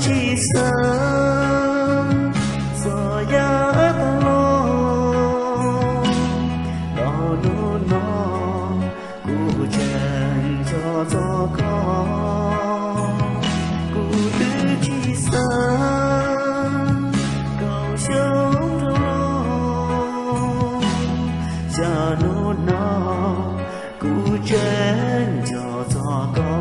tsis xav txog yav tag los, los hnub no kuv tseem nco txog koj. Kuv twb tsis xav kaum xyoo dhau los, cas hnub no kuv tseem nco txog koj.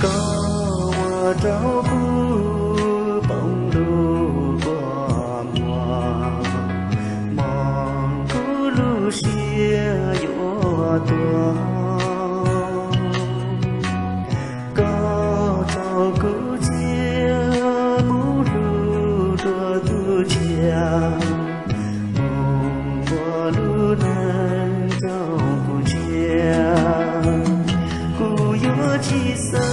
Koj ua rau kuv poob lub kua muag, hmoov kuv lub siab yuav tuag. Koj tso kuv cia mus hlub dua tus tshiab, mus ua lub neej rau kuv ntsia. Kuv yuav tsis xav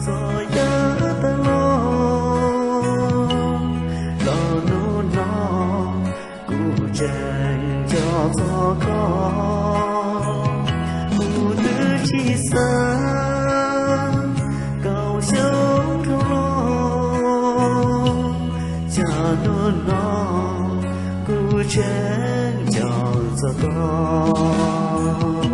txog yav tag los, los hnub no kuv tseem nco txog koj. Kuv twb tsis xav kaum xyoo dhau los, cas hnub no kuv tseem nco txog koj.